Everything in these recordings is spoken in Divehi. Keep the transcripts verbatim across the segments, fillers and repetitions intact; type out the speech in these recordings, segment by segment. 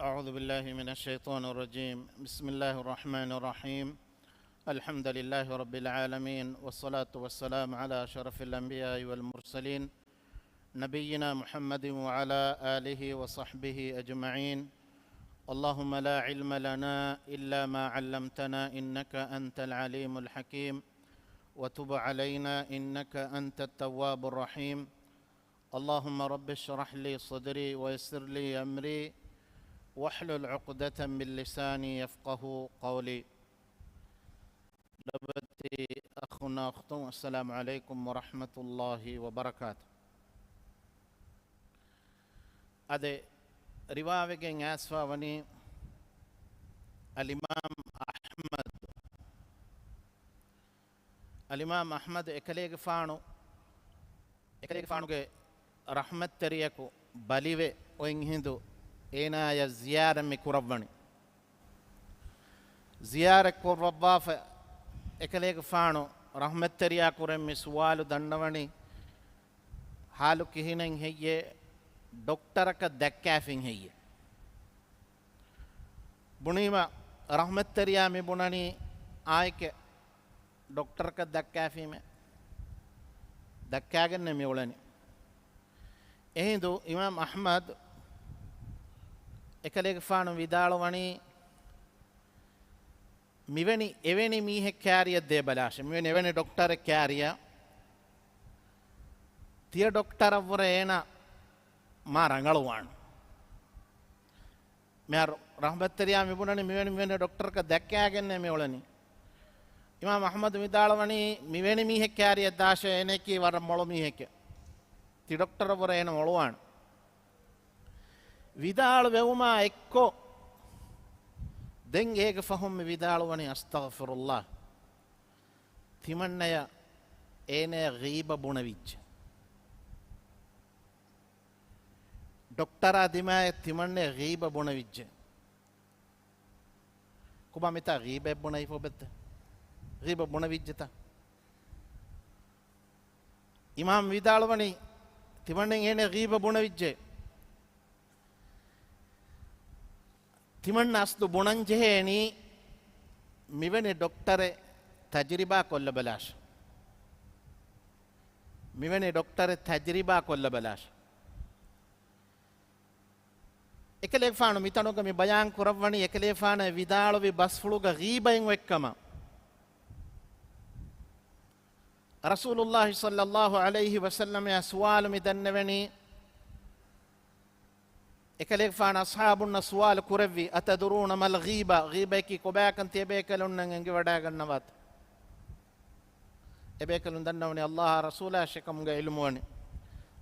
أعوذ بالله من الشيطان الرجيم. بسم الله الرحمن الرحيم. الحمد لله رب العالمين، والصلاة والسلام على أشرف الأنبياء والمرسلين، نبينا محمد وعلى آله وصحبه أجمعين. اللهم لا علم لنا إلا ما علمتنا إنك أنت العليم الحكيم، وتب علينا إنك أنت التواب الرحيم. اللهم رب اشرح لي صدري ويسر لي أمري واحلل عقدة من لساني يفقهوا قولي. ލޮބުވެތި އަޚުންނާ އުޚްތުން، އައްސަލާމު ޢަލައިކުމް ވަރަޙްމަތުﷲި ވަބަރަކާތު. އަދި ރިވާވެގެން އައިސްފަ ވަނީ އަލްއިމާމް އަޙްމަދު. އަލްއިމާމް އަޙްމަދު އެކަލޭގެފާނު، އެކަލޭގެފާނުގެ ރަޙްމަތްތެރިޔަކު ބަލިވެ އޮތް ހިނދު އޭނާޔަށް ޒިޔާރަތް މި ކުރައްވަނީ. ޒިޔާރަތް ކުރައްވާފަ އެކަލޭގެފާނު ރަޙްމަތްތެރިޔާ ކުރެން މި ސުވާލު ދަންނަވަނީ، ޙާލު ކިހިނެއް ހެއްޔޭ؟ ޑޮކްޓަރަކަށް ދައްކާފިން ހެއްޔޭ؟ ބުނީމަ ރަޙްމަތްތެރިޔާ މި ބުނަނީ، އާނއެކޭ ޑޮކްޓަރަކަށް ދައްކާފީމޭ. ދައްކާގެންނޭ މި އުޅެނީ. އެހިނދު އިމާމް އަޙްމަދު އެކަލޭގެފާނު ވިދާޅުވަނީ، މިވެނި އެވެނި މީހެއް ކާރިއަށް ދޭބަލާށޭ. މިވެނި އެވެނި ޑޮކްޓަރެއް ކާރިއަށް، ތިޔަ ޑޮކްޓަރަށްވުރެ އޭނަ މާ ރަނގަޅުވާނެ. މިހާރު ރަޙްމަތްތެރިޔާ މިބުނަނީ މިވެނި، މިވެނި ޑޮކްޓަރަކަށް ދައްކާގެންނޭ މި އުޅެނީ. އިމާމް އަޙްމަދު ވިދާޅުވަނީ، މިވެނި މީހެއް ކާރިއަށް ދާށޭ، އޭނައަކީ ވަރަށް މޮޅު މީހެކޭ. ތި ޑޮކްޓަރަށްވުރެ އޭނަ މޮޅުވާނެ. ވިދާޅުވެވުމާ އެއްކޮށް، ދެން އޭގެ ފަހުން މި ވިދާޅުވަނީ، އަސްތަޣްފިރުﷲ. ތިމަންނަޔަށް އޭނަޔަށް ޣީބަ ބުނެވިއްޖެ. ޑޮކްޓަރާ ދިމާޔަށް ތިމަންނަޔަށް ޣީބަ ބުނެވިއްޖެ. ކޮބާ މިތާ ޣީބައެއް ބުނެވިފަ އޮބެއްތަ؟ ޣީބަ ބުނެވިއްޖެތަ؟ އިމާމް ވިދާޅުވަނީ، ތިމަންނައަށް އޭނަ ޣީބަ ބުނެވިއްޖެ. ތިމަންނަ އަސްލު ބުނަން ޖެހޭނީ، މިވެނި ޑޮކްޓަރެއް ތަޖުރިބާ ކޮށްލަބަލާށޭ. މިވެނި ޑޮކްޓަރެއް ތަޖުރިބާ ކޮށްލަބަލާށޭ. އެކަލޭގެފާނު މިތަނުގަ މި ބަޔާން ކުރައްވަނީ، އެކަލޭގެފާނަށް ވިދާޅުވި ބަސްފުޅުގަ ޣީބައިން އޮތްކަމަށް. ރަސޫލުﷲ ޞައްލަﷲ ޢަލައިހި ވަސައްލަމައަށް ސުވާލު މި ދަންނެވެނީ، އެކަލޭގެފާނު އަޞްޙާބުންނަށް ސުވާލު ކުރެއްވި، "أتدرون ما الغيبة؟" ޣީބައަކީ ކޮބާކަން ތިޔަބޭކަލުންނަށް އެނގިވަޑައިގަންނަވާތަ؟ އެބޭކަލުން ދަންނަވަނީ، ﷲ އާ ރަސޫލާ އެކަމުގެ ޢިލްމުވަނީ.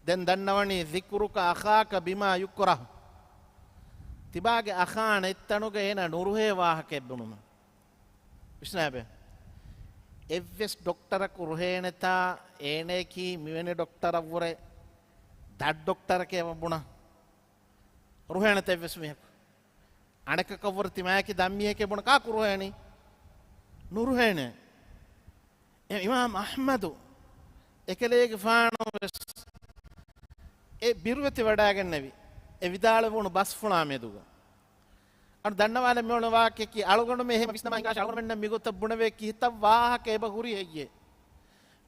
ދެން ދަންނަވަނީ، "ذكرك أخاك بما يكره." ތިބާގެ އަޚާ އަނެއްތަނުގަ އޭނަ ނުރުހޭ ވާހަކައެއް ބުނުމަށް. ވިސްނާބެ. އެއްވެސް ޑޮކްޓަރަކު ރުހޭނެތާ، އޭނައަކީ މިވެނި ޑޮކްޓަރަށްވުރެ ދަށް ޑޮކްޓަރެކޭ ބުނާ. ރުހޭނެތަ އެއްވެސް މީހަކު؟ އަނެކަކަށްވުރެ ތިމާޔަކީ ދަށް މީހެކޭ ބުނާ، ކާކު ރުހޭނީ؟ ނުރުހޭނެ. އެ އިމާމް އަޙްމަދު އެކަލޭގެފާނު ވެސް އެ ބިރުވެތިވަޑައިގެންނެވި، އެ ވިދާޅުވުނު ބަސްފުޅާ މެދުގަ. އަން ދަންނަވާލަން މިއުޅުނު ވާހަކައަކީ، އަޅުގަނޑުމެން އެހެން ވިސްނަމާ ހިނގާށޭ، އަޅުގަނޑުމެންނަށް މިގޮތަށް ބުނެވޭ ކިތައް ވާހަކަ އެބަ ހުރި ހެއްޔޭ؟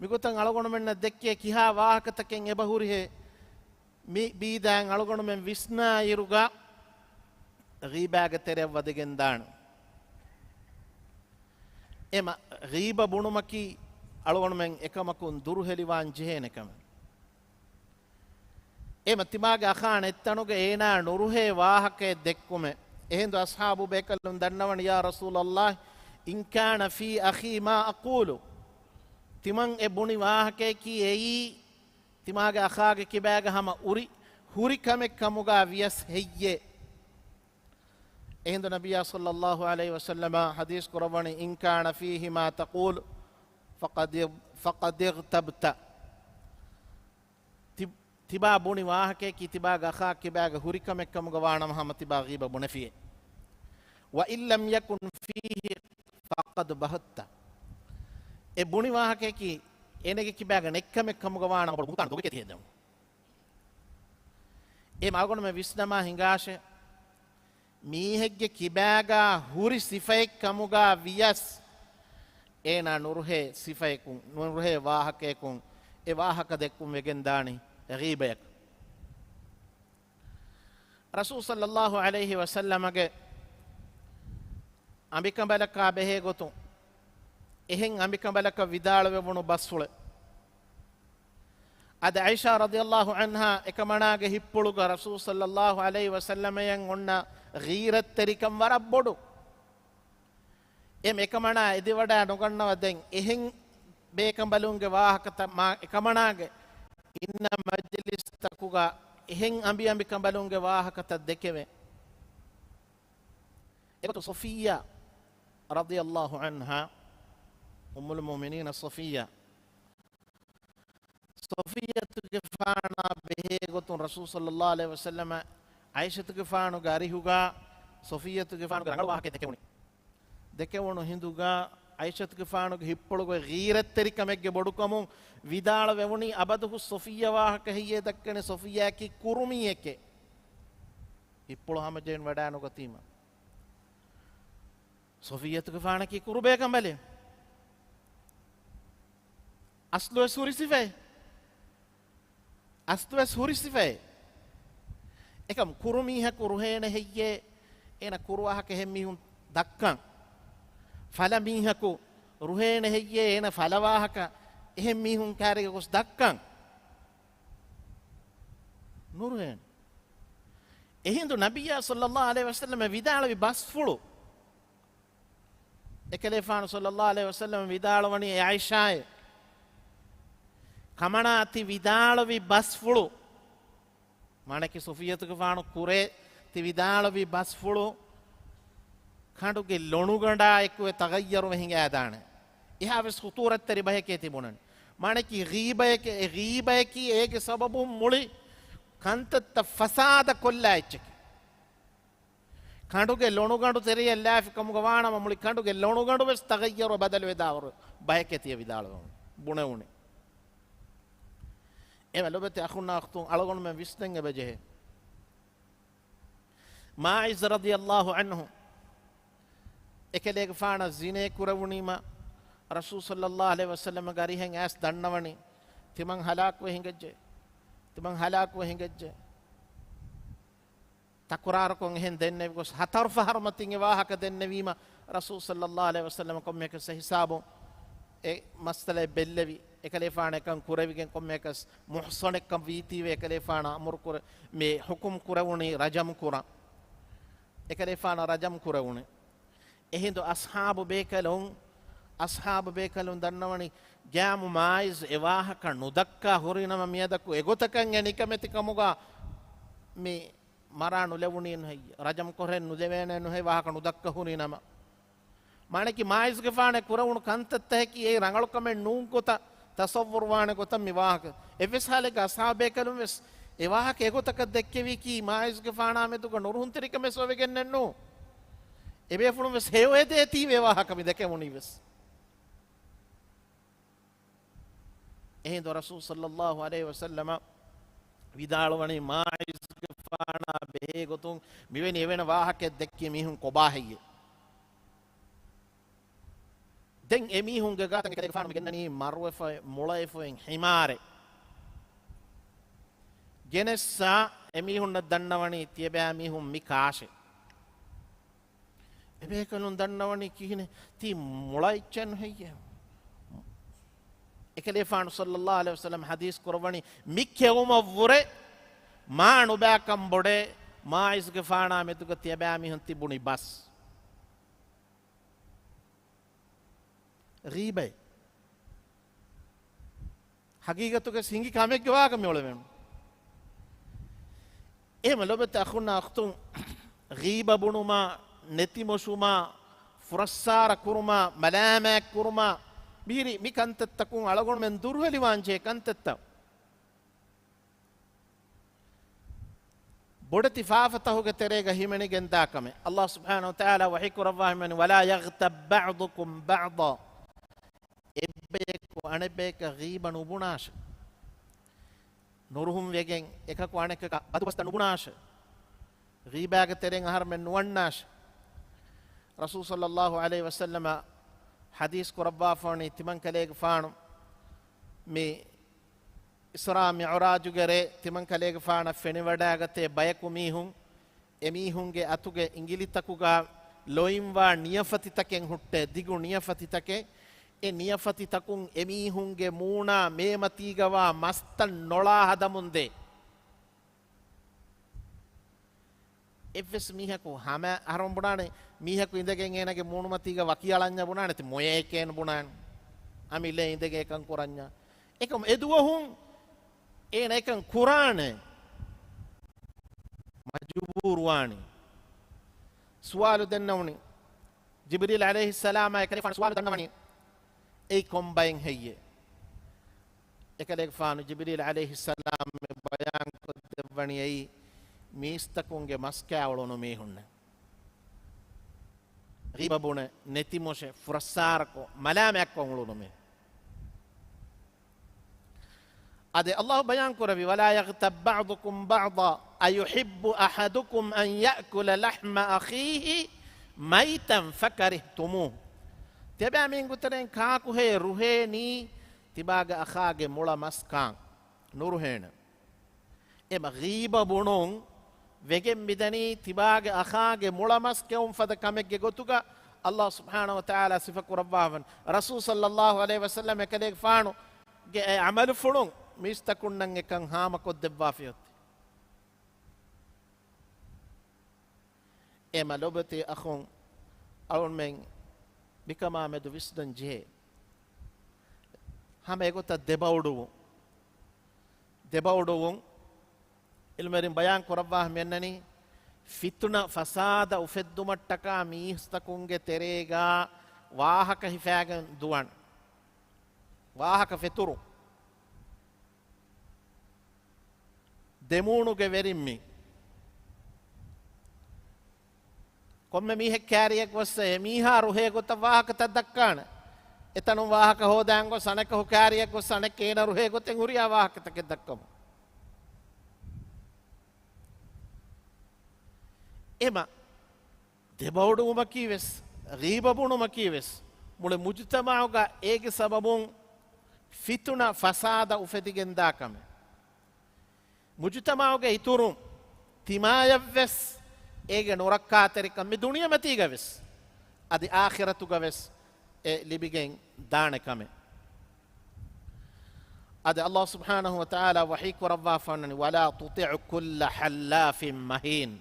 މިގޮތަށް އަޅުގަނޑުމެންނަށް ދެއްކޭ ކިހާ ވާހަކަތަކެއް އެބަ ހުރިހޭ؟ މި ބީދާއިން އަޅުގަނޑުމެން ވިސްނާ އިރުގަ ޣީބާގެ ތެރެއަށް ވަދެގެން ދާނެ. އެމަ، ޣީބަ ބުނުމަކީ އަޅުގަނޑުމެން އެކަމަކުން ދުރުހެލިވާން ޖެހޭނެ ކަމެއް. އެމަ، ތިމާގެ އަޚާ އަނެއްތަނުގަ އޭނާ ނުރުހޭ ވާހަކައެއް ދެއްކުމެއް. އެހިނދު އަޞްޙާބު ބޭކަލުން ދަންނަވަނީ، "يا رسول الله، إن كان في أخي ما أقول." ތިމަން އެ ބުނި ވާހަކަޔަކީ އެއީ ތިމާގެ އަޚާގެ ކިބާގަ ހަމަ އުރި ހުރި ކަމެއް ކަމުގަ ވިޔަސް ހެއްޔޭ؟ އެހިނދު ނަބިއްޔާ ޞައްލައްލާހު ޢަލައިހި ވަސައްލަމަ ޙަދީޘް ކުރައްވަނީ، "إن كان فيه ما تقول فقد، فقد اغتبت." ތި، ތިބާ ބުނި ވާހަކަޔަކީ ތިބާގެ އަޚާ ކިބާގަ ހުރި ކަމެއް ކަމުގަ ވާނަމަ ހަމަ ތިބާ ޣީބަ ބުނެފިޔޭ. "وإن لم يكن فيه فقد بهت." އެ ބުނި ވާހަކަޔަކީ އޭނަގެ ކިބާގަ ނެތްކަމެއް ކަމުގަ ވާނަމަ ބޮޑު ބުހުތާނެ ދޮގެކޭ ތިހެދެމު. އެ އަޅުގަނޑުމެން ވިސްނަމާ ހިނގާށޭ، މީހެއްގެ ކިބާގާ ހުރި ސިފައެއް ކަމުގާ ވިޔަސް، އޭނާ ނުރުހޭ ސިފައަކުން، ނުރުހޭ ވާހަކަޔަކުން އެ ވާހަކަ ދެއްކުން ވެގެން ދާނީ ޣީބަޔަކަށް. ރަސޫލު ޞައްލައްލާހު ޢަލައިހި ވަސައްލަމަގެ އަނބިކަނބަލަކާ ބެހޭ ގޮތުން، އެހެން އަނބިކަނބަލަކަށް ވިދާޅުވެވުނު ބަސްފުޅެއް. އަދި ޢާއިޝާ ރަޟިޔައްލާހު ޢަންހާ އެކަމަނާގެ ހިތްޕުޅުގަ ރަސޫލު ޞައްލައްލާހު ޢަލައިހި ވަސައްލަމަޔަށް އޮންނަ ޣީރަތްތެރިކަން ވަރަށް ބޮޑު. އެ އެކަމަނާ އެދިވަޑާ ނުގަންނަވަ ދެން އެހެން ބޭކަނބަލުންގެ ވާހަކަތައް މާ އެކަމަނާގެ އިންނަ މަޖިލިސްތަކުގަ އެހެން އަނބިއަނބި ކަނބަލުންގެ ވާހަކަތައް ދެކެވޭ. އެގޮތުން ޞަފިއްޔާ ރަޟިޔައްލާހު ޢަންހާ، އުއްމުލް މުއުމިނީނަ ޞަފިއްޔާ، ޞަފިއްޔަތުގެފާނާ ބެހޭ ގޮތުން ރަސޫލު ޞައްލައްލާހު ޢަލައިހި ވަސައްލަމަ ޢާއިޝަތުގެފާނުގެ އަރިހުގަ ޞަފިއްޔަތުގެފާނުގެ ރަނގަޅު ވާހަކައެއް ދެކެވުނީ. ދެކެވުނު ހިނދުގަ ޢާއިޝަތުގެފާނުގެ ހިތްޕުޅުގައި ޣީރަތްތެރިކަމެއްގެ ބޮޑުކަމުން ވިދާޅުވެވުނީ، އަބަދު ހުސް ޞަފިއްޔާ ވާހަކަ ހެއްޔޭ ދައްކަނީ؟ ޞަފިއްޔާއަކީ ކުރުމީއެކޭ. ހިތްޕުޅު ހަމަޖެހިގެން ވަޑާނުގަތީމަ. ޞަފިއްޔަތުގެފާނަކީ ކުރުބޭކަނބަލެއް. އަސްލުވެސް ހުރި ސިފައެއް. އަސްލުވެސް ހުރި ސިފައެއް. އެކަމް ކުރުމީހަކު ރުހޭނެ ހެއްޔޭ އޭނަ ކުރުވާހަކަ އެހެން މީހުން ދައްކަން. ފަލަ މީހަކު ރުހޭނެ ހެއްޔޭ އޭނަ ފަލަވާހަކަ އެހެން މީހުން ކާރިގަ ގޮސް ދައްކަން. ނުރުހޭނެ. އެހިނދު ނަބިއްޔާ ޞައްލައްލާހު ޢަލައިހި ވަސައްލަމަ ވިދާޅުވި ބަސްފުޅު. އެކަލޭފާނު ޞައްލައްލާހު ޢަލައިހި ވަސައްލަމަ ވިދާޅުވަނީ އޭ ޢާއިޝާއޭ. ކަމަނާ ތި ވިދާޅުވި ބަސްފުޅު. މާނަކީ ޞަފިއްޔަތުގެފާނު ކުރޭ ތި ވިދާޅުވި ބަސްފުޅު ކަނޑުގެ ލޮނުގަނޑާ އެކު ތަޣައްޔަރުވެ ހިނގާދާނެ. އެހާވެސް ޚުޠޫރަތްތެރި ބަހެކޭ ތިބުނަން. މާނަކީ ޣީބަޔެކޭ، އެ ޣީބަޔަކީ އޭގެ ސަބަބުން މުޅި ކަންތައްތައް ފަސާދަ ކޮށްލާ އެއްޗެކޭ. ކަނޑުގެ ލޮނުގަނޑު ތެރެޔަށް ލާފި ކަމުގަ ވާނަމަ، މުޅި ކަނޑުގެ ލޮނުގަނޑު ވެސް ތަޣައްޔަރު ބަދަލުވެދާވަރު ބަހެކޭ ތިޔަ ވިދާޅުވެވުނު، ބުނެވުނީ. އެމަ ލޮބެތި އަޚުންނާ އުޚްތުން، އަޅުގަނޑުމެން ވިސްނަން އެބަޖެހޭ. މާޢިޒް ރަޟިޔައްލާހު ޢަންހު އެކަލޭގެފާނަށް ޒިނޭ ކުރެވުނީމަ، ރަސޫލު ޞައްލައްލާހު ޢަލައިހި ވަސައްލަމަގެ އަރިހަށް އައިސް ދަންނަވަނީ، ތިމަން ހަލާކުވެ ހިނގައްޖެ، ތިމަން ހަލާކުވެ ހިނގައްޖެ. ތަކުރާރުކޮށް އެހެން ދެންނެވި ގޮސް ހަތަރު ފަހަރު މަތިން އެ ވާހަކަ ދެންނެވީމަ، ރަސޫލު ޞައްލައްލާހު ޢަލައިހި ވަސައްލަމަ ކޮންމެއަކަސް އެ ހިސާބުން އެ މައްސަލައެއް ބެއްލެވި، އެކަލޭފާނަށް އެކަން ކުރެވިގެން ކޮންމެއަކަސް މުޙްޞަނެއްކަން ވީތީވެ، އެކަލޭފާނަށް އަމުރު ކުރެ، މި ޙުކުމް ކުރެވުނީ ރަޖަމް ކުރަން. އެކަލޭފާނަށް ރަޖަމް ކުރެވުނީ. އެހިނދު އަޞްޙާބު ބޭކަލުން، އަޞްޙާބު ބޭކަލުން ދަންނަވަނީ، ގާމު މާޢިޒް އެ ވާހަކަ ނުދައްކާ ހުރިނަމަ، މިއަދަކު އެގޮތަކަށް އެ ނިކަމެތި ކަމުގަ މި މަރާ ނުލެވުނީނު ހެއްޔެ؟ ރަޖަމް ކޮށް ނުލެވޭނެނު ހެއްޔެ ވާހަކަ ނުދައްކަ ހުރިނަމަ. މާނަކީ މާޢިޒްގެފާނެ ކުރެވުނު ކަންތައްތަކަކީ އެއީ ރަނގަޅު ކަމެއް ނޫން ގޮތަށް ތަޞައްވުރު ވާނެ ގޮތަށް މި ވާހަކަ. އެއްވެސް ހާލެއްގަ އަޞްޙާބޭކަލުން ވެސް އެ ވާހަކަ އެގޮތަކަށް ދެއްކެވީކީ މާޢިޒްގެފާނާ މެދުގަ ނުރުހުންތެރިކަމެއް ވެގެންނެއްނު. އެބޭފުޅުން ވެސް ހެޔޮއެދޭތީވެ ވާހަކަ މި ދެކެވުނީ ވެސް. އެހިނދު ރަސޫލު ޞައްލައްލާހު ޢަލައިހި ވަސައްލަމަ ވިދާޅުވަނީ، މާޢިޒްގެފާނާ ބެހޭ ގޮތުން މިވެނި އެވެނެ ވާހަކައެއް ދެއްކި މީހުން ކޮބާ ހެއްޔެ؟ ދެން އެ މީހުންގެ ގާތަށް އެކަލޭގެފާނު މި ގެންނަނީ މަރުވެފައި މުޅައިފައި ހިމާރެއް ގެނެއްސާ، އެ މީހުންނަށް ދަންނަވަނީ ތިޔަބައިމީހުން މި ކާށޭ. އެބޭކަލުން ދަންނަވަނީ ކިހިނެއް؟ ތީ މުޅައިއްޗެއް ނުހެއްޔޭ؟ އެކަލޭފާނު ޞައްލައްލާހު ޢަލައިހި ވަސައްލަމަ ޙަދީޘް ކުރައްވަނީ، މި ކެއުމަށްވުރެ މާ ނުބައިކަން ބޮޑޭ މާޢިޒްގެފާނާ މެދުގަ ތިޔަބައިމީހުން ތިބުނި ބަސް. ޣީބަތް. ޙަޤީޤަތުގަ ހިނގި ކަމެއްގެ ވާހަކަ މި އުޅެވެން. އެހެން ލޮބެތި އަޚުންނާ އުޚްތުން، ޣީބަ ބުނުމާ، ނެތިމޮށުމާ، ފުރައްސާރަ ކުރުމާ، މަލާމާތް ކުރުމާ، މިހިރި މި ކަންތައްތަކުން އަޅުގަނޑުމެން ދުރުހެލިވާންޖެހޭ ކަންތައްތައް. ބޮޑެތި ފާފަތަހުގެ ތެރޭގަ ހިމެނިގެންދާ ކަމެއް. ﷲ ސުބްޙާނަހޫ ވަތަޢާލާ ވަޙީ ކުރައްވާ ހިމެނި، "ولا يغتب بعضكم بعضا." އެއްބަޔަކު އަނެއްބަޔަކަށް ޣީބަ ނުބުނާށެ. ނުރުހުން ވެގެން އެކަކު އަނެކަކަށް ބަދުބަސްތައް ނުބުނާށެ. ޣީބާގެ ތެރެއިން އަހަރުމެން ނުވަންނާށި. ރަސޫލު ޞައްލައްލާހު ޢަލައިހި ވަސައްލަމަ ޙަދީޘް ކުރައްވާފަވަނީ ތިމަން ކަލޭގެފާނު މި އިސްރާ މިޢުރާޖުގެ ރޭ ތިމަން ކަލޭގެފާނަށް ފެނިވަޑައިގަތޭ ބަޔަކު މީހުން، އެމީހުންގެ އަތުގެ އިނގިލިތަކުގަ ލޮއިންވާ ނިޔަފަތިތަކެއް ހުއްޓޭ، ދިގު ނިޔަފަތިތަކެއް. އެ ނިޔަފަތިތަކުން އެމީހުންގެ މޫނާ މޭމަތީގަވާ މަސްތައް ނޮޅާ ހަދަމުންދޭ. އެއްވެސް މީހަކު ހަމަ އަހަރުން ބުނާނެ، މީހަކު އިނދެގެން އޭނަގެ މޫނުމަތީގަ ވަކި އަޅަންޏާ ބުނާނެ، ތި މޮޔައެކޭނު ބުނާނެ. އަމިއްލަ އިނދެގެން އެކަން ކުރަންޏާ. އެކަމު އެ ދުވަހުން އޭނަ އެކަން ކުރާނެ. މަޖުބޫރުވާނީ. ސުވާލު ދެންނެވުނީ. ޖިބްރީލް ޢަލައިހިއްސަލާމާ އެކަލޭގެފާނު ސުވާލު ދަންނަވަނީ، އެއީ ކޮން ބައެއް ހެއްޔޭ؟ އެކަލޭގެފާނު ޖިބްރީލް ޢަލައިހިއްސަލާމް ބަޔާންކޮށްދެއްވަނީ އެއީ މީސްތަކުންގެ މަސް ކާ އުޅުނު މީހުންނޭ. ޣީބަ ބުނެ، ނެތިމޮށެ، ފުރައްސާރަކޮށް، މަލާމާތްކޮށް އުޅުނު މީހުން. އަދި ﷲ ބަޔާން ކުރެއްވި، ولا يغتب بعضكم بعضا أيحب أحدكم أن يأكل لحم أخيه ميتا فكرهتموه. ތިޔަބައިމީހުންގެ ތެރެއިން ކާކުހޭ ރުހޭނީ ތިބާގެ އަޚާގެ މުޅަ މަސް ކާން؟ ނުރުހޭނެ. އެމަ ޣީބަ ބުނުން ވެގެން މިދަނީ ތިބާގެ އަޚާގެ މުޅަ މަސް ކެއުން ފަދަ ކަމެއްގެ ގޮތުގަ ﷲ ސުބްޙާނަހޫ ވަތަޢާލާ ސިފަ ކުރައްވާފަން. ރަސޫލު ޞައްލައްލާހު ޢަލައިހި ވަސައްލަމް އެކަލޭގެފާނުގެ އެ ޢަމަލުފުޅުން މީސްތަކުންނަށް އެކަން ހާމަކޮށްދެއްވާފިއޮތީ. އެމަ ލޮބުވެތި އަޚުން އަޅުންމެން މިކަމާ މެދު ވިސްނަން ޖެހޭ. ހަމަ އެގޮތަށް ދެބައުޑުވުން. ދެބައުޑުވުން. ޢިލްމުވެރިން ބަޔާން ކުރައްވާ މިއަންނަނީ، ފިތުނަ ފަސާދަ އުފެއްދުމަށްޓަކާ މީސްތަކުންގެ ތެރޭގަ ވާހަކަ ހިފާގެން ދުވަން. ވާހަކަ ފެތުރު. ދެމޫނުގެ ވެރިން މި. ކޮންމެ މީހެއް ކާރިއަށް ގޮއްސަ އެ މީހާ ރުހޭ ގޮތަށް ވާހަކަތައް ދައްކާނެ. އެތަނުން ވާހަކަ ހޯދާން ގޮސް އަނެކަހު ކާރިއަށް ގޮސް އަނެއްކަ އޭނަ ރުހޭ ގޮތެއް ހުރިހާ ވާހަކަތަކެއް ދައްކަމު. އެމަ ދެބައުޑުވުމަކީ ވެސް، ޣީބަ ބުނުމަކީ ވެސް، މުޅި މުޖުތަމަޢުގަ އޭގެ ސަބަބުން ފިތުނަ ފަސާދަ އުފެދިގެންދާ ކަމެއް. މުޖުތަމަޢުގެ އިތުރުން ތިމާޔަށްވެސް އޭގެ ނުރައްކާތެރިކަން މި ދުނިޔެމަތީގަ ވެސް، އަދި އާޚިރަތުގަ ވެސް އެ ލިބިގެން ދާނެ ކަމެއް. އަދި ﷲ ސުބްޙާނަހޫ ވަތަޢާލާ ވަޙީ ކުރައްވާފަ ވަންނަނީ، ولا تطع كل حلاف مهين.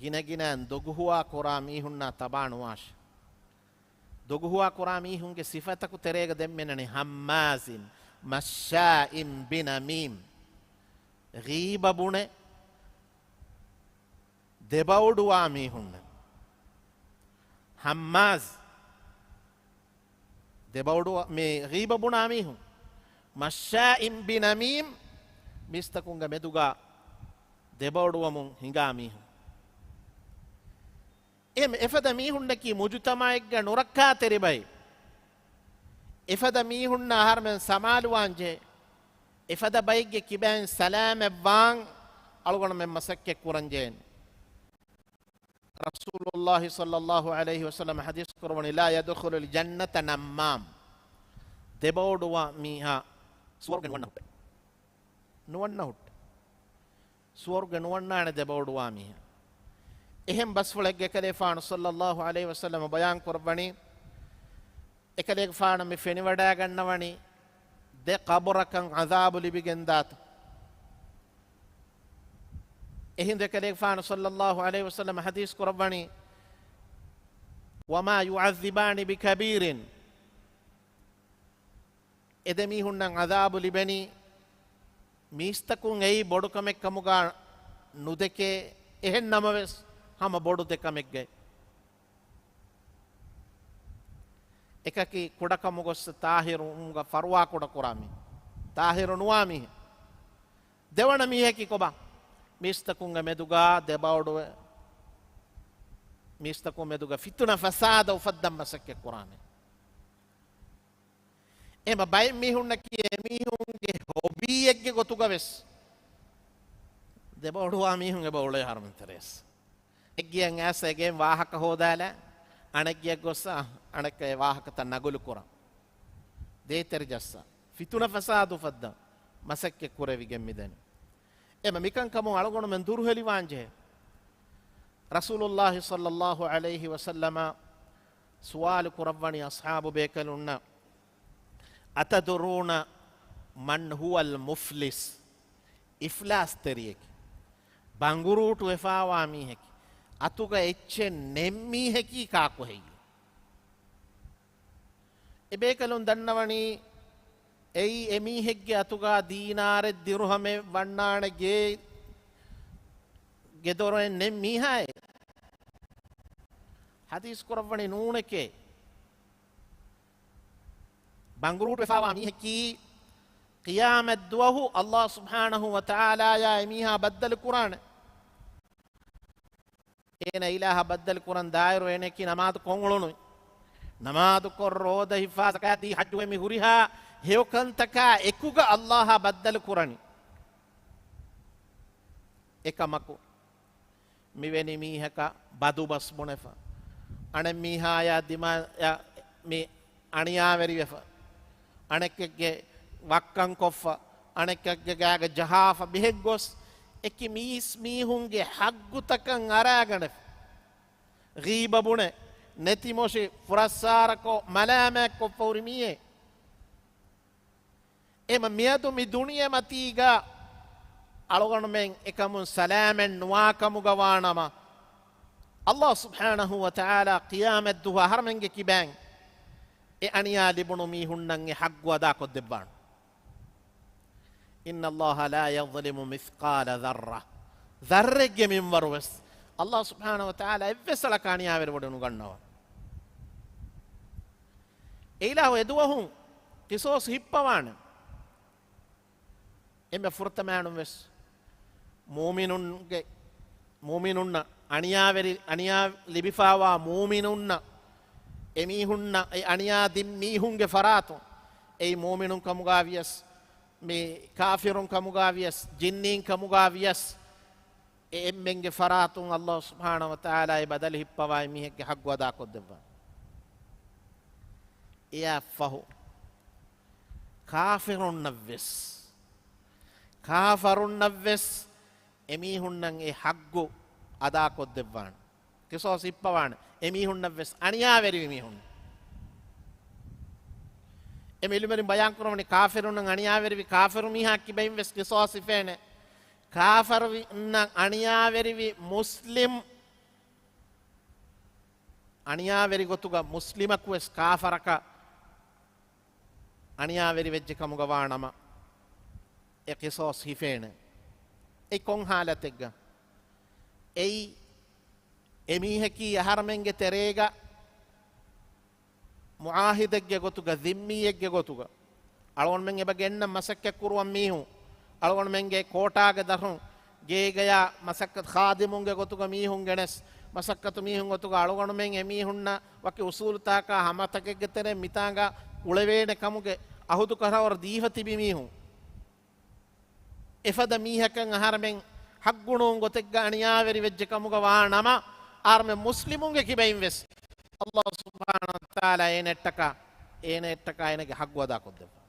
ގިނަގިނައިން ދޮގުހުވާ ކުރާ މީހުންނާ ތަބާ ނުވާށެ. ދޮގުހުވާ ކުރާ މީހުންގެ ސިފަތަކު ތެރޭގަ ދެންމެނަނީ، هماز مشاء بنميم. ޣީބަ ބުނެ، ދެބައުޑުވާ މީހުންނެއް. ހައްމާޒް، ދެބައުޑުވާ، މި ޣީބަ ބުނާ މީހުން. މައްޝާއިން ބިނަމީމް، މީސްތަކުންގެ މެދުގަ ދެބައުޑުވަމުން ހިނގާ މީހުން. އެ އެފަދަ މީހުންނަކީ މުޖުތަމަޢެއްގަ ނުރައްކާތެރި ބައެއް. އެފަދަ މީހުންނަށް އަހަރުމެން ސަމާލުވާންޖެހޭ. އެފަދަ ބައެއްގެ ކިބައިން ސަލާމަތްވާން އަޅުގަނޑުމެން މަސައްކަތް ކުރަންޖެހޭނެ. ރަސޫލުﷲ ޞައްލައްލާހު ޢަލައިހި ވަސައްލަމަ ޙަދީޘް ކުރައްވަނީ، لا يدخل الجنة نمام. ދެބައުޑުވާ މީހާ ސުވަރުގެ ނުވަންނަ ހުއްޓެ. ނުވަންނަ ހުއްޓެ. ސުވަރުގެ ނުވަންނާނެ ދެބައުޑުވާ މީހާ. އެހެން ބަސްފުޅެއްގެ އެކަލޭފާނު ޞައްލައްލާހު ޢަލައިހި ވަސައްލަމަ ބަޔާން ކުރައްވަނީ، އެކަލޭގެފާނަށް މި ފެނިވަޑައިގަންނަވަނީ ދެ ޤަބުރަކަށް ޢަޛާބު ލިބިގެންދާތަން. އެހިނދު އެކަލޭގެފާނު ޞައްލައްލާހު ޢަލައިހި ވަސައްލަމަ ޙަދީޘް ކުރައްވަނީ، وما يعذبان بكبير. އެ ދެ މީހުންނަށް ޢަޛާބު ލިބެނީ، މީސްތަކުން އެއީ ބޮޑު ކަމެއް ކަމުގަ ނުދެކޭ، އެހެން ނަމަވެސް ހަމަ ބޮޑު ދެ ކަމެއްގައި. އެކަކީ ކުޑަކަމުގަ ގޮސް ޠާހިރު އުމުގަ ފަރުވާ ކުޑަކުރާ މީ. ޠާހިރު ނުވާ މީހެއް. ދެވަނަ މީހަކީ ކޮބާ؟ މީސްތަކުންގެ މެދުގަ ދެބައުޑުވެ، މީސްތަކުން މެދުގަ ފިތުނަ ފަސާދަ އުފައްދަން މަސައްކަތް ކުރާނެ. އެހެން ބައެއް މީހުންނަކީ އެމީހުންގެ ހޮބީއެއްގެ ގޮތުގަ ވެސް ދެބަ އުޅުވާ މީހުން އެބަ އުޅޭ ހަރަމެން ތެރޭސް. އެއްގެއަށް އައިސް އެގެން ވާހަކަ ހޯދާލާ، އަނެއްގެއަށް ގޮސް އަނެއްކާ އެ ވާހަކަތައް ނަގުލު ކުރަން. ދޭތެރެ ޖައްސަން. ފިތުނަ ފަސާދު ފައްދަން މަސައްކަތް ކުރެވިގެން މިދަނީ. އެމަ މިކަންކަމުން އަޅުގަނޑުމެން ދުރުހެލިވާންޖެހޭ. ރަސޫލުﷲ ޞައްލަﷲ ޢަލައިހި ވަސައްލަމަ ސުވާލު ކުރައްވަނީ އަޞްޙާބު ބޭކަލުންނަށް، "أتدرون من هو المفلس؟" އިފްލާސްތެރިއެކޭ، ބަނގުރޫޓުވެފާވާ މީހެކޭ، އަތުގަ އެއްޗެއް ނެތް މީހަކީ ކާކު ހެއްޔޭ؟ އެބޭކަލުން ދަންނަވަނީ، އެއީ އެމީހެއްގެ އަތުގަ ދީނާރެއް ދިރުހަމެއް ވަންނާނެ ގޭ، ގެދޮރެއް ނެތް މީހާއޭ. ޙަދީޘް ކުރައްވަނީ ނޫނެކޭ. ބަނގުރޫޓުވެފާވާ މީހަކީ ޤިޔާމަތްދުވަހު ﷲ ސުބްޙާނަހޫ ވަތަޢާލާޔާ އެމީހާ ބައްދަލު ކުރާނެ. އޭނަ އިލާހަށް ބައްދަލު ކުރަން ދާއިރު އޭނައަކީ ނަމާދު ކޮށް އުޅުނު. ނަމާދު ކޮށް، ރޯދަ ހިފާ، ޒަކާތް ދީ، ޙައްޖުވެ މި ހުރިހާ ހެޔޮކަންތަކާ އެކުގަ ﷲއާ ބައްދަލު ކުރަނީ. އެކަމަކު، މިވެނި މީހަކަށް ބަދުބަސް ބުނެފަ، އަނެއް މީހާޔާ ދިމާޔަށް މި އަނިޔާވެރިވެފަ، އަނެކެއްގެ ވައްކަން ކޮށްފަ، އަނެކެއްގެ ގާގަ ޖަހާފަ، ބެހެއްގޮސް އެކި މީސް މީހުންގެ ހައްގުތަކަށް އަރާގަނެފަ. ޣީބަ ބުނެ، ނެތިމޮށި، ފުރައްސާރަކޮށް، މަލާމާތްކޮށްފަ ހުރި މީއޭ. އެމަ މިއަދު މި ދުނިޔެމަތީގަ އަޅުގަނޑުމެން އެކަމުން ސަލާމަތް ނުވާކަމުގަ ވާނަމަ، ﷲ ސުބްޙާނަހޫ ވަތަޢާލާ ޤިޔާމަތްދުވަހު އަހަރުމެންގެ ކިބައިން އެ އަނިޔާ ލިބުނު މީހުންނަށް އެ ހައްގު އަދާކޮށްދެއްވާނެ. إن الله لا يظلم مثقال ذرة. ޛައްރެއްގެ މިންވަރު ވެސް ﷲ ސުބްޙާނަހޫ ވަތަޢާލާ އެއްވެސް އަޅަކަށް އަނިޔާވެރިވެވަޑައެއް ނުގަންނަވާ. އެއިލާހު އެދުވަހު ޤިޞާޞް ހިއްޕަވާނެ. އެންމެ ފުރަތަމައިނުން ވެސް މުއުމިނުންގެ، މުއުމިނުންނަށް އަނިޔާވެރި، އަނިޔާ ލިބިފާވާ މުއުމިނުންނަށް، އެމީހުންނަށް އެ އަނިޔާ ދިން މީހުންގެ ފަރާތުން، އެއީ މުއުމިނުން ކަމުގަ ވިޔަސް، މި ކާފިރުން ކަމުގަ ވިޔަސް، ޖިންނީން ކަމުގަ ވިޔަސް، އެ އެންމެންގެ ފަރާތުން ﷲ ސުބްޙާނަހޫ ވަތަޢާލާ އެ ބަދަލު ހިއްޕަވާ އެ މީހެއްގެ ހައްގު އަދާކޮށްދެއްވާ. އެއަށްފަހު ކާފިރުންނަށްވެސް، ކާފަރުންނަށްވެސް އެމީހުންނަށް އެ ހައްގު އަދާކޮށްދެއްވާނެ. ޤިޞާޞް ހިއްޕަވާނެ އެމީހުންނަށްވެސް، އަނިޔާވެރިވި މީހުން. އެ ޢިލްމުވެރިން ބަޔާންކުރައްވަނީ ކާފިރުންނަށް އަނިޔާވެރިވި ކާފިރު މީހާ ކިބައިން ވެސް ޤިޞާޞް ހިފޭނެ. ކާފަރުންނަށް އަނިޔާވެރިވި މުސްލިމް، އަނިޔާވެރި ގޮތުގަ މުސްލިމަކު ވެސް ކާފަރަކަށް އަނިޔާވެރިވެއްޖެ ކަމުގަ ވާނަމަ، އެ ޤިޞާޞް ހިފޭނެ. އެ ކޮން ޙާލަތެއްގަ؟ އެއީ، އެމީހަކީ އަހަރަމެންގެ ތެރޭގަ މުޢާހިދެއްގެ ގޮތުގަ، ޛިއްމީއެއްގެ ގޮތުގަ، އަޅުގަނޑުމެން އެބަ ގެންނަން މަސައްކަތް ކުރުވަން މީހުން، އަޅުގަނޑުމެންގެ ކޯޓާގެ ދަށުން، ގޭގަޔާ މަސައްކަތު ޚާދިމުންގެ ގޮތުގަ މީހުން ގެނެސް، މަސައްކަތު މީހުން ގޮތުގަ އަޅުގަނޑުމެން އެމީހުންނަށް ވަކި އުސޫލުތަކާ ހަމަތަކެއްގެ ތެރެއިން މިތާނގަ އުޅެވޭނެ ކަމުގެ އަހުދު ކަށަވަރު ދީފަ ތިބި މީހުން. އެފަދަ މީހަކަށް އަހަރެމެން ޙައްޤު ނޫން ގޮތެއްގަ އަނިޔާވެރި ވެއްޖެ ކަމުގަ ވާ ނަމަ، އަހަރެމެން މުސްލިމުންގެ ކިބައިން ވެސް ﷲ ސުބްޙާނަހޫ ވަތަޢާލާ އޭނައަށްޓަކާ، އޭނައަށްޓަކާ އޭނަގެ ޙައްޤު އަދާކޮށްދެއްވާ.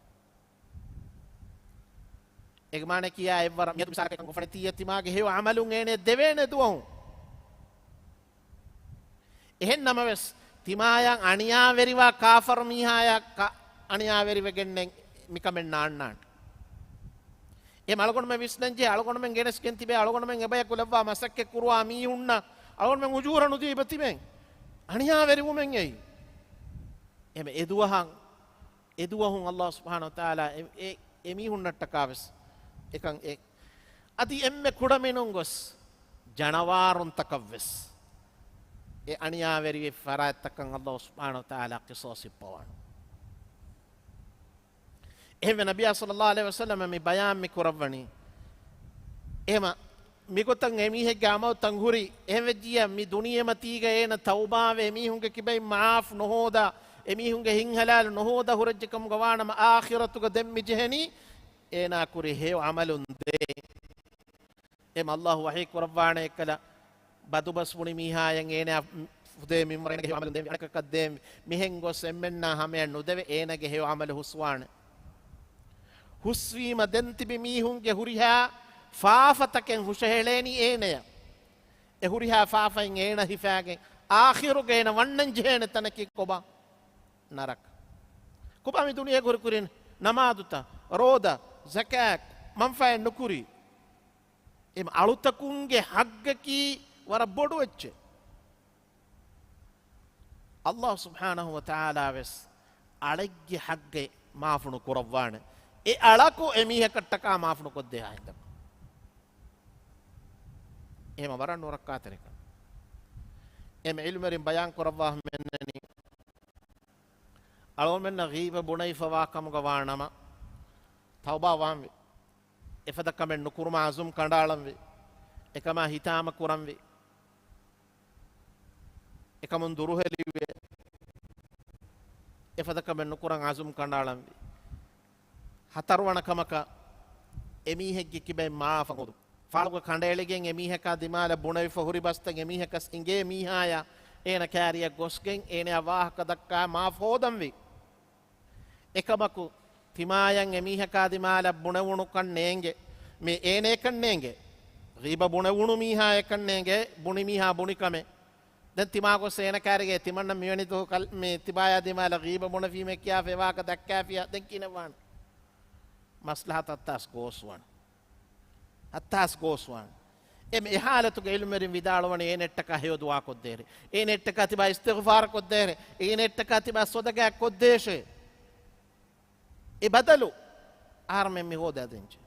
އޭގެ މާނައަކީ އެއަށްވަރަށް މިއަދު މިސާލަކަށް ގޮފަނެތީ ތިމާގެ ހެޔޮ ޢަމަލުން އޭނައަށް ދެވޭނެ ދުވަހު. އެހެން ނަމަވެސް، ތިމާޔަށް އަނިޔާވެރިވާ ކާފަރު މީހާޔަށް ކަ-، އަނިޔާވެރިވެގެންނެއް މިކަމެއް ނާންނާނެ. އެ އަޅުގަނޑުމެން ވިސްނަންޖެހޭ، އަޅުގަނޑުމެން ގެނެސްގެން ތިބޭ، އަޅުގަނޑުމެން އެބަޔަކު ލައްވާ މަސައްކަތް ކުރުވާ މީހުންނަށް އަޅުގަނޑުމެން އުޖޫރަ ނުދީބަ ތިބެން. އަނިޔާވެރިވުމެއް އެއީ. އެމެ އެދުވަހަށް، އެދުވަހުން ﷲ ސުބްޙާނަހޫ ވަތަޢާލާ އެ، އެ، އެމީހުންނަށްޓަކާވެސް އެކަން އެ، އަދި އެންމެ ކުޑަމިނުން ގޮސް ޖަނަވާރުންތަކަށްވެސް އެ އަނިޔާވެރިވި ފަރާތްތަކަށް ﷲ ސުބްޙާނަހޫ ވަތަޢާލާ ޤިޞާޞް ހިއްޕަވާނެ. އެހެންވެ، ނަބިއްޔާ ޞައްލައްލާހު ޢަލައިހި ވަސައްލަމަ މި ބަޔާން މި ކުރައްވަނީ. އެހެމަ މިގޮތަށް އެމީހެއްގެ ޢަމަލުތައް ހުރި، އެހެންވެއްޖިއްޔާ މި ދުނިޔެމަތީގަ އޭނަ ތައުބާވެ، އެމީހުންގެ ކިބައިން މަޢާފް ނުހޯދާ، އެމީހުންގެ ހިތް ޙަލާލު ނުހޯދާ ހުރެއްޖެ ކަމުގަ ވާނަމަ، އާޚިރަތުގަ ދެން މި ޖެހެނީ އޭނާ ކުރި ހެޔޮ ޢަމަލުން ދޭ. އެމަ އައްލާހު ވަޙީ ކުރައްވާނެ އެއްކަލަ، ބަދުބަސް ބުނި މީހާޔަށް އޭނަ ފުދޭ މިންވަރަށް ހެޔޮ ޢަމަލުން ދޭންވީ، އަނެކަކަށް ދޭންވީ. މިހެން ގޮސް އެންމެންނާ ހަމަޔަށް ނުދެވޭ، އޭނަގެ ހެޔޮ ޢަމަލު ހުސްވާނެ. ހުސްވީމަ ދެން ތިބި މީހުންގެ ހުރިހާ ފާފަތަކެއް ހުށަހެޅޭނީ އޭނަޔަށް. އެ ހުރިހާ ފާފައިން އޭނަ ހިފާގެން، އާޚިރުގަ އޭނަ ވަންނަން ޖެހޭނެ ތަނަކީ ކޮބާ؟ ނަރަކަ. ކޮބާ މި ދުނިޔޭގަ ހުރި ކުރިން ނަމާދުތައް، ރޯދަ، ޒަކާތް، މަންފާއެއް ނުކުރީ؟ އެ އަޅުތަކުންގެ ޙައްޤަކީ ވަރަށް ބޮޑު އެއްޗެއް. އައްލާހު ސުބްޙާނަހު ވަތަޢާލާ ވެސް އަޅެއްގެ ޙައްޤެއް މާފު ނުކުރައްވާނެ، އެ އަޅަކު އެ މީހަކަށްޓަކާ މާފު ނުކޮށްދޭހާ ހިނދަކު. އެހެމަ ވަރަށް ނުރައްކާތެރިކަން. އެމެ ޢިލްމުވެރިން ބަޔާން ކުރައްވާ ހަމައެންނަނީ، އަޅުގަނޑުމެންނަށް ޣީބަ ބުނެވިފަވާ ކަމުގަ ވާނަމަ، ތައުބާ ވާންވީ. އެފަދަ ކަމެއް ނުކުރުމަށް ޢަޒުމް ކަނޑައަޅަންވީ. އެކަމާ ހިތާމަ ކުރަންވީ. އެކަމުން ދުރުހެލިވޭ. އެފަދަ ކަމެއް ނުކުރަން ޢަޒުމް ކަނޑައަޅަންވީ. ހަތަރުވަނަ ކަމަކަށް އެމީހެއްގެ ކިބައިން މާފަށް ހޯދުން. ފާޅުގަ ކަނޑައެޅިގެން އެމީހަކާ ދިމާލަށް ބުނެވިފަ ހުރި ބަސްތައް އެމީހަކަސް އިނގޭ މީހާޔާ އޭނަ ކާރިއަށް ގޮސްގެން އޭނަޔާ ވާހަކަ ދައްކާ މާފަށް ހޯދަންވީ. އެކަމަކު، ތިމާޔަށް އެމީހަކާ ދިމާލަށް ބުނެވުނުކަން ނޭނގެ. މި އޭނައަކަށް ނޭނގެ. ޣީބަ ބުނެވުނު މީހާއަކަށް ނޭނގެ، ބުނި މީހާ ބުނި ކަމެއް. ދެން ތިމާ ގޮސް އޭނަ ކާރިގަ ތިމަންނަ މިވެނި ދުވަހު ކަލް-، މި ތިބާޔާ ދިމާލަށް ޣީބަ ބުނެފީމޭ ކިޔާފަ އެ ވާހަކަ ދައްކާފިޔާ ދެން ކިހިނެއްވާނެ؟ މަސްލަހަތު އައްތާސް ގޯސްވާނެ. އައްތާސް ގޯސްވާނެ. އެމެ އެ ޙާލަތުގަ ޢިލްމުވެރިން ވިދާޅުވަނީ އޭނައަށްޓަކާ ހެޔޮ ދުޢާ ކޮށްދޭށޭ. އޭނައަށްޓަކާ ތިބާ އިސްތިޣްފާރު ކޮށްދޭށޭ. އޭނައަށްޓަކާ ތިބާ ޞަދަޤާތް ކޮށްދޭށޭ. އެ ބަދަލު އަހަރުމެން މި ހޯދާ ދޭންޖެ.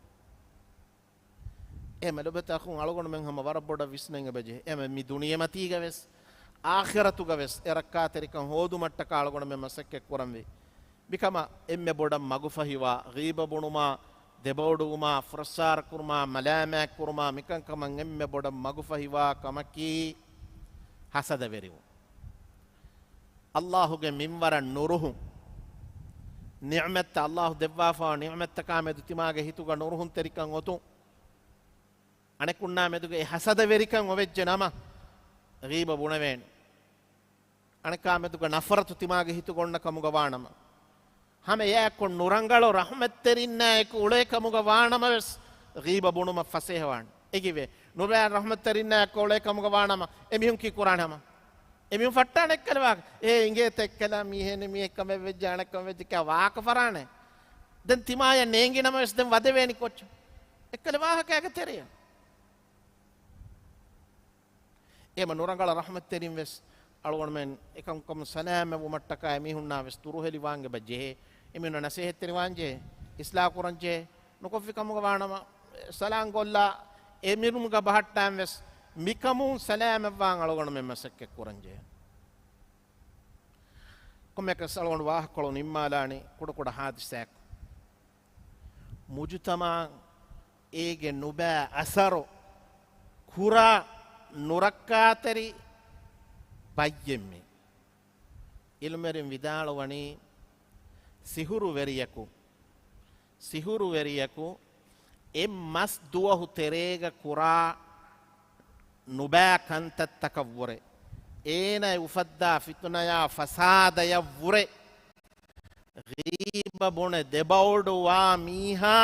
އެ މެލުބެތަކުން އަޅުގަނޑުމެން ހަމަ ވަރަށް ބޮޑަށް ވިސްނަން އެބަޖެހޭ. އެމެ މި ދުނިޔެމަތީގަ ވެސް، އާޚިރަތުގަ ވެސް އެ ރައްކާތެރިކަން ހޯދުމަށްޓަކާ އަޅުގަނޑުމެން މަސައްކަތް ކުރަންވީ. މިކަމަށް އެންމެ ބޮޑަށް މަގުފަހިވާ، ޣީބަ ބުނުމާ، ދެބައުޑުވުމާ، ފުރައްސާރަ ކުރުމާ، މަލާމާތް ކުރުމާ، މިކަންކަމަށް އެންމެ ބޮޑަށް މަގުފަހިވާ ކަމަކީ ހަސަދަވެރިވުން. އައްލާހުގެ މިންވަރަށް ނުރުހުން. ނިޢުމަތްތައް، އައްލާހު ދެއްވާފަވާ ނިޢުމަތްތަކާމެދު ތިމާގެ ހިތުގަ ނުރުހުންތެރިކަން އޮތުން. އަނެކުންނާ މެދުގަ އެ ހަސަދަވެރިކަން އޮވެއްޖެ ނަމަ، ޣީބަ ބުނެވޭނެ. އަނެކާ މެދުގަ ނަފްރަތު ތިމާގެ ހިތުގަ އޮންނަ ކަމުގަ ވާނަމަ، ހަމަ އެއާއެއްކޮށް ނުރަނގަޅު ރަޙްމަތްތެރިންނާއެކު އުޅޭ ކަމުގަ ވާނަމަވެސް، ޣީބަ ބުނުމަށް ފަސޭހަވާނެ. އެގިވޭ. ނުބައި ރަޙްމަތްތެރިންނާއެކު އުޅޭ ކަމުގަ ވާނަމަ، އެމީހުން ކީ ކުރާނެ ހަމަ؟ އެމީހުން ފައްޓާނެ އެއްކަލަ ވާހަކަ. އޭ އިނގޭތަ އެއްކަލަ މީހެއް މީ އެއްކަމެއް ވެއްޖެ، އަނެއްކަމެއް ވެއްޖެ ކިޔާ ވާހަކަ ފަށާނެ. ދެން ތިމާޔަށް ނޭނގި ނަމަވެސް ދެން ވަދެވޭނީ ކޮއްޗެއް؟ އެއްކަލަ ވާހަކައިގެ ތެރެއަށް. އެމަ ނުރަނގަޅަށް ރަޙްމަތްތެރިން ވެސް އަޅުގަނޑުމެން އެކަންކަމުން ސަލާމަތްވުމަށްޓަކާ އެމީހުންނާ ވެސް ދުރުހެލިވާން އެބަ ޖެހޭ. އެމީހުންނަށް ނަސޭހަތްތެރިވާން ޖެހޭ. އިޞްލާޙު ކުރަން ޖެހޭ. ނުކޮށްފި ކަމުގަ ވާނަމަ، ސަލާން ގޮއްލާ އެމީހުންގަ ބަހައްޓާން ވެސް މިކަމުން ސަލާމަތްވާން އަޅުގަނޑުމެން މަސައްކަތް ކުރަން ޖެހޭ. ކޮންމެއަކަސް އަޅުގަނޑު ވާހަކަކޮޅު ނިންމާލާނީ ކުޑަކުޑަ ހާދިސާއެއް. މުޖުތަމަޢަށް އޭގެ ނުބައި އަސަރު ކުރާ ނުރައްކާތެރި ބައްޔެއްމި. ޢިލްމުވެރިން ވިދާޅުވަނީ، ސިހުރުވެރިޔަކު، ސިހުރުވެރިޔަކު އެއް މަސް ދުވަހު ތެރޭގަ ކުރާ ނުބައި ކަންތައްތަކަށްވުރެ، އޭނަ އުފައްދާ ފިތުނަޔާ ފަސާދަޔަށްވުރެ، ޣީބަ ބުނެ ދެބައުޑުވާ މީހާ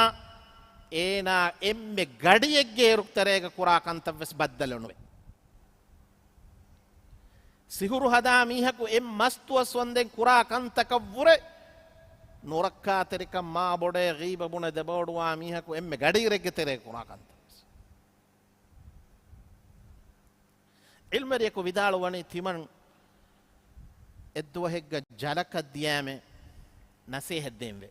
އޭނާ އެންމެ ގަޑިއެއްގެ އިރު ތެރޭގަ ކުރާ ކަންތައްވެސް ބައްދަލެއް ނުވޭ. ސިހުރު ހަދާ މީހަކު އެއް މަސް ދުވަސް ވަންދެން ކުރާ ކަންތަކަށްވުރެ، ނުރައްކާތެރިކަން މާ ބޮޑޭ ޣީބަ ބުނެ ދެބައުޑުވާ މީހަކު އެންމެ ގަޑިއިރެއްގެ ތެރޭ ކުރާ ކަންތައްވެސް. ޢިލްމުވެރިޔަކު ވިދާޅުވަނީ ތިމަން އެއްދުވަހެއްގަ ޖަލަކަށް ދިޔާމެ ނަސޭހަތް ދޭންވެ.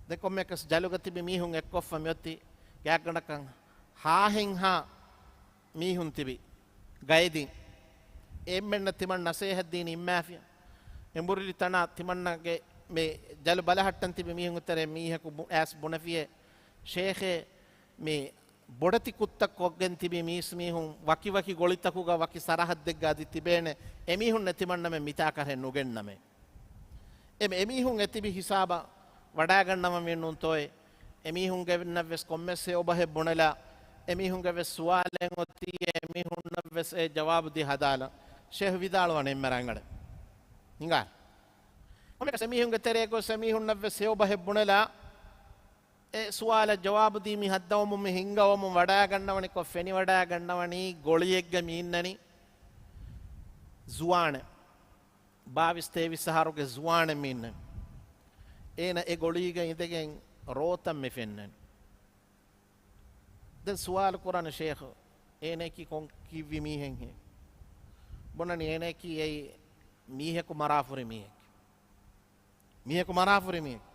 ދެން ކޮންމެއަކަސް ޖަލުގަ ތިބި މީހުން އެއްކޮށްފަ މިއޮތީ ގާތްގަނޑަކަށް ހާހެއްހާ މީހުން ތިބި ގައިދިން. އެންމެންނަށް ތިމަން ނަސޭހަތް ދީނީ އިއްމާފިޔަ. އެނބުރިލި ތަނާ ތިމަންނަގެ މި ޖަލު ބަލަހައްޓަން ތިބި މީހުން ތެރޭ މީހަކު ބު-، އައިސް ބުނެފިޔޭ، ޝޭޚޭ، މި ބޮޑެތި ކުށްތައް ކޮށްގެން ތިބި މީސްމީހުން ވަކިވަކި ގޮޅިތަކުގަ ވަކި ސަރަހައްދެއްގަ އަދި ތިބޭނެ. އެމީހުންނެއް ތިމަންނަމެން މިތާކަށެއް ނުގެންނަމޭ. އެ، އެމީހުން އެތިބި ހިސާބަށް ވަޑާގަންނަވަންވީ ނޫންތޯއޭ؟ އެމީހުންގެ ވެންނަށްވެސް ކޮންމެސް އެއް އޮބަހެއް ބުނެލާ، އެމީހުންގެ ވެސް ސުވާލެއް އޮތީ، އެމީހުންނަށް ވެސް އެ ޖަވާބު ދީ ހަދާލަން. ޝޭހް ވިދާޅުވަނީ އެންމެ ރަނގަޅެއް. ހިނގާ. ކޮންމެއަކަސް އެމީހުންގެ ތެރޭ ގޮސް އެމީހުންނަށް ވެސް ހެޔޮ ބަހެއް ބުނެލާ، އެ ސުވާލަށް ޖަވާބު ދީ މި ހައްދަވަމުން މި ހިންގަވަމުން ވަޑައިގަންނަވަނިކޮށް، ފެނިވަޑައިގަންނަވަނީ ގޮޅިއެއްގަ މި އިންނަނީ ޒުވާނެއް. ބާވީސް ތޭވީސް އަހަރުގެ ޒުވާނެއް މި އިންނަނީ. އޭނަ އެ ގޮޅީގަ އިނދެގެން ރޯތައް މި ފެންނަނީ. ދެން ސުވާލު ކުރާނެ ޝޭޚް، އޭނައަކީ ކޮން ކިތްވި މީހެއްހޭ؟ ބުނަނީ އޭނައަކީ އެއީ މީހަކު މަރާފުރި މީހެއް. މީހަކު މަރާފުރި މީހެއް.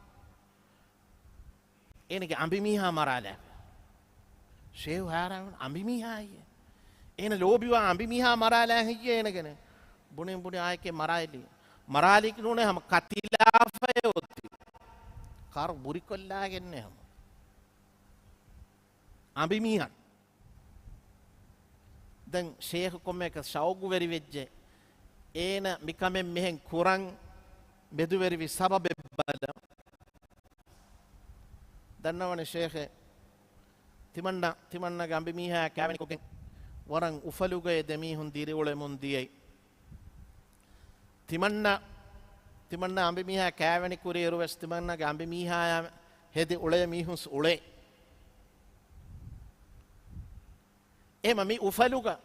އޭނަގެ އަނބިމީހާ މަރާލާފަ. ޝޭހް ހައިރާން، އަނބިމީހާ ހެއްޔޭ؟ އޭނަ ލޯބިވާ އަނބިމީހާ މަރާލާ ހެއްޔޭ އޭނަގެނެ؟ ބުނިން ބުނި އާއެކޭ މަރާލީ. މަރާލީކީ ނޫނޭ ހަމަ ކަތިލާފައޭ އޮތީ. ކާރު ބުރިކޮށްލާގެންނޭ ހަމަ. އަނބިމީހާ. ދެން ޝޭޚް ކޮންމެއަކަސް ޝައުގުވެރިވެއްޖެ. އޭނަ މިކަމެއް މިހެން ކުރަން މެދުވެރިވި ސަބަބެއް ބަލަން. ދަންނަވަނީ ޝޭޚޭ، ތިމަންނަ، ތިމަންނަގެ އަނބިމީހާ ކާވެނިކޮށްގެން ވަރަށް އުފަލުގައި ދެމީހުން ދިރިއުޅެމުން ދިޔައީ. ތިމަންނަ، ތިމަންނަ އަނބިމީހާ ކާވެނި ކުރިއިރުވެސް ތިމަންނަގެ އަނބިމީހާޔާ ހެދި އުޅޭ މީހުންސް އުޅޭ. އެހެމަ މި އުފަލުގަ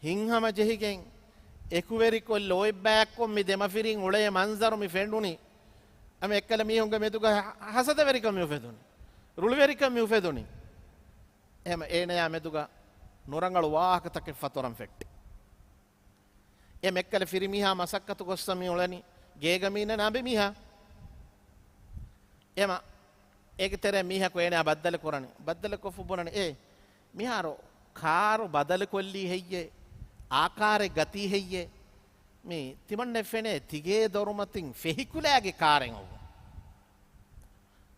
ހިތްހަމަޖެހިގެން އެކުވެރިކޮށް ލޯތްބާއެއްކޮށް މި ދެމަފިރިން އުޅޭ މަންޒަރު މި ފެނުނީ. އަމ އެއްކަލަ މީހުންގެ މެދުގަ ހަ-، ހަސަދަވެރިކަން މި އުފެދުނީ. ރުޅިވެރިކަން މި އުފެދުނީ. އެހެމަ އޭނަޔާ މެދުގަ ނުރަނގަޅު ވާހަކަތަކެއް ފަތުރަން ފެއްޓި. އެ މެއްކަލަ ފިރިމީހާ މަސައްކަތު ގޮއްސަ މި އުޅެނީ ގޭގަ މި އިންނަން އަނބިމީހާ. އެމަ އޭގެ ތެރޭ މީހަކު އޭނަޔާ ބައްދަލު ކުރަނީ. ބައްދަލު ކޮށްފަ ބުނަނީ، އޭ މިހާރު ކާރު ބަދަލު ކޮށްލީ ހެއްޔޭ؟ އާ ކާރެއް ގަތީ ހެއްޔޭ؟ މި ތިމަންނެ ފެނޭ ތިގޭ ދޮރުމަތިން ފެހިކުލައިގެ ކާރެއް އޮވުން.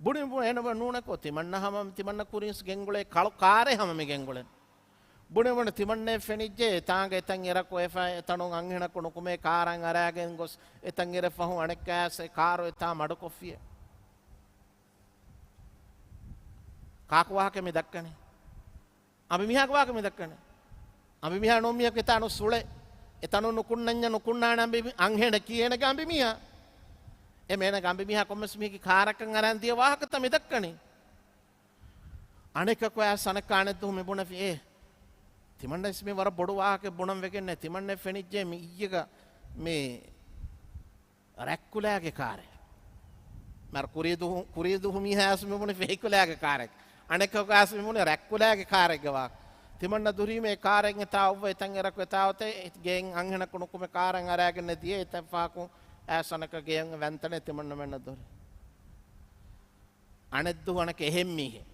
ބުނި ބު-، އޭނަ ނޫނެކޯ ތިމަންނަ ހަމަ، ތިމަންނަ ކުރިންސް ގެންގުޅޭ ކަޅު ކާރެއް ހަމަ މި ގެންގުޅެން. ބުނި ބުނި ތިމަންނެ ފެނިއްޖެ އެތާނގަ އެތަން އެރަކު އެފަ އެތަނުން އަންހެނަކު ނުކުމޭ ކާރަށް އަރާގެން ގޮސް އެތަން އެރެ ފަހު އަނެއްކާސް އެ ކާރު އެތާ މަޑުކޮށްފިޔޭ. ކާކު ވާހަކަ މި ދައްކަނީ؟ އަނބިމީހާގެ ވާހަކަ މި ދައްކަނީ. އަނބިމީހާ ނޫން މީހަކު އެތާ ނުސް އުޅޭ. އެތަނުން ނުކުންނަންޏާ ނުކުންނާނެ އަނބި-، އަންހެނަކީ އޭނަގެ އަނބިމީހާ. އެ މޭނަގެ އަނބިމީހާ ކޮންމެސް މީހަކީ ކާރަކަށް އަރާން ދިޔަ ވާހަކަތައް މި ދައްކަނީ. އަނެކަކު އައިސް އަނެއްކާ އަނެއްދުވަހު މި ބުނެފި އޭ. ތިމަންނަ އިސް މި ވަރަށް ބޮޑު ވާހަކައެއް ބުނަން ވެގެންނޭ. ތިމަންނެ ފެނިއްޖެ މި އިއްޔެގަ މި ރަތްކުލައިގެ ކާރެއް. މަރ ކުރީދުހު، ކުރީދުހު މީހާ އައިސް މި ބުނި ފެހިކުލައިގެ ކާރެއް. އަނެކަކު އައިސް މި ބުނި ރަތްކުލައިގެ ކާރެއްގެ ވާހަކަ. ތިމަންނަ ދުރީމޭ ކާރެއް އެތާ އޮއްވަ އެތަން އެރަކު އެތާ އޮތޭ ގެއިން އަންހެނަކު ނުކުމެ ކާރަށް އަރާގެންނެ ދިޔަ އެތައް ފަހަކު އައިސް އަނެކަ ގެއިން ވަންތަނެ ތިމަންނަމެންނަށް ދުރި. އަނެއްދުވަހު އަނެކަ އެހެން މީހެއް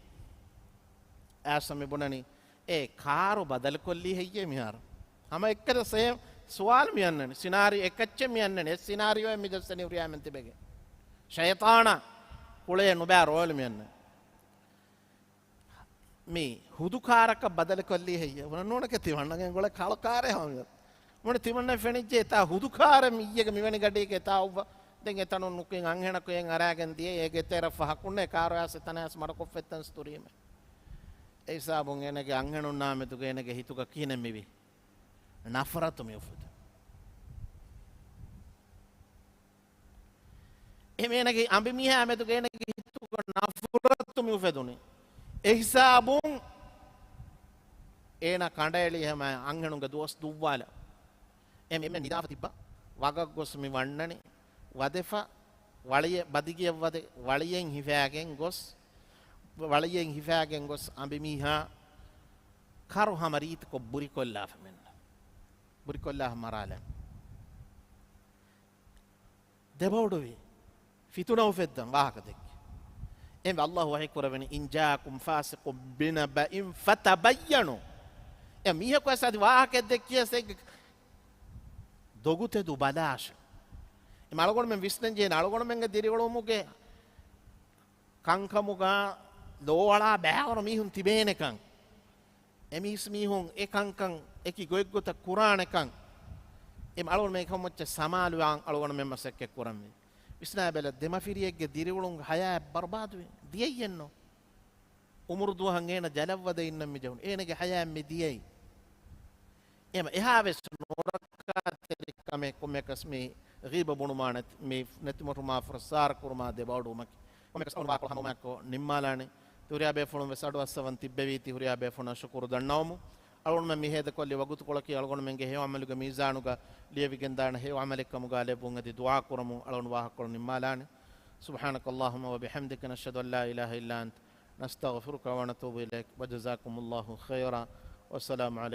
އައިސް މި ބުނަނީ، އޭ ކާރު ބަދަލުކޮށްލީ ހެއްޔޭ މިހާރު؟ ހަމަ އެއްކަލަ ސޭ ސުވާލު މި އަންނަނީ. ސިނާރި އެކައްޗެއް މި އަންނަނީ. އެ ސިނާރިއޯއެއް މި ޖައްސަނީ ހުރިހާ މެން ތިބެގެން. ޝައިޠާނާ ކުޅޭ ނުބައި ރޯލް މި އަންނަނީ. މި ހުދު ކާރަކަށް ބަދަލުކޮށްލީ ހެއްޔޭ؟ ބުނަން ނޫނެކޭ ތިމަންނަގެން ގުޅޭ ކަޅު ކާރެއް ހަމަ. މުނި ތިމަންނަ ފެނިއްޖެ އެތާ ހުދު ކާރެއް މިއްޔެގެ މިވެނި ގަޑީގެ އެތާ އޮއްވަ. ދެން އެތަނުން ނުކުތް އަންހެނަކު އެއިން އަރާގެން ދިޔަ އޭގެ ތެރެ ފަހަކުންނޭ ކާރު އައިސް އެތަނަށް އައިސް މަޑުކޮށްފަ އެތަން ސް ދުރީމޭ. އެ ހިސާބުން އޭނަގެ އަންހެނުންނާ މެދުގަ އޭނަގެ ހިތުގަ ކިހިނެއް މިވީ؟ ނަފްރަތު މި އުފުދު. އެމޭނަގެ އަނބިމީހާ މެދުގަ އޭނަގެ ހިތުގަ ނަފްރަތު މި އުފެދުނީ. އެ ހިސާބުން އޭނަ ކަނޑައެޅި ހަމަ އަންހެނުންގެ ދުވަސް ދުއްވާލަ. އެ މި ނިދާފަ ތިއްބަ ވަގަށް ގޮސް މި ވަންނަނީ. ވަދެފަ ވަޅިއެއް ބަދިގެއަށް ވަދެ، ވަޅިއެއް ހިފާގެން ގޮސް، ވަޅިއެއް ހިފާގެން ގޮސް އަނބިމީހާ ކާރު ހަމަ ރީތިކޮށް ބުރިކޮށްލާފަ މެންނަ. ބުރިކޮށްލާފަ މަރާލަން. ދެބައުޑުވި ފިތުނަ އުފެއްދަން ވާހަކަ ދެއްކި. އެހެންވެ އައްލާހު ވަޙީ ކުރެވެނީ، "إن جاءكم فاسق بنبأ فتبينوا." އެ މީހަކު އައިސް އަދި ވާހަކައެއް ދެއްކިޔަސް އޭގެ ދޮގުތެދު ބަލާށެ. އެ އަޅުގަނޑުމެން ވިސްނަން ޖެހޭނެ އަޅުގަނޑުމެންގެ ދިރިއުޅުމުގެ ކަންކަމުގަ ލޯއަޅާ ބައިވަރު މީހުން ތިބޭނެކަން. އެ މީސް މީހުން އެ ކަންކަން އެކި ގޮތްގޮތަށް ކުރާނެކަން. އެ އަޅުގަނޑުމެން އެކަމަށް ސަމާލުވާން އަޅުގަނޑުމެން މަސައްކަތް ކުރަންވީ. ވިސްނާބަލަ، ދެމަފިރިއެއްގެ ދިރިއުޅުން ހަޔާތް ބަރުބާދުވި. ދިޔައީއެއްނު. އުމުރު ދުވަހަށް އޭނަ ޖަލަށްވަދެ އިންނަން މި ޖެހުނު. އޭނަގެ ޙަޔާތް މި ދިޔައީ. އެހެމަ އެހާވެސް ނުރައްކާތެރިކަމެއް ކޮންމެއަކަސް މި ޣީބަ ބުނުމާނެ، މި ނެތިމޮށުމާ ފުރައްސާރަ ކުރުމާ ދެބައޮޑުވުމަކީ. ކޮންމެއަކަސް އަޅުގަނޑު ވާހަކަ ހަމަވުމާއެކު ނިންމާލާނެ. ތި ހުރިހާ ބޭފުޅުން ވެސް އަޑު އައްސަވަން ތިއްބެވީ، ތި ހުރިހާ ބޭފުޅުންނަށް ޝުކުރު ދަންނަވަމު. އަޅުގަނޑުމެން މި ހޭދަކޮށްލި ވަގުތުކޮޅަކީ އަޅުގަނޑުމެންގެ ހެޔޮ ޢަމަލުގެ މީޒާނުގަ ލިޔެވިގެންދާނެ ހެޔޮ ޢަމަލެއް ކަމުގަ ލެއްވުން އެދި ދުޢާ ކުރަމުން. އަޅުގަނޑު ވާހަކަކޮޅު ނިންމާލާނެ. سبحانك اللهم وبحمدك، نشهد أن لا إله إلا أنت، نستغفرك ونتوب إليك، وجزاكم الله خيرا، والسلام عليكم.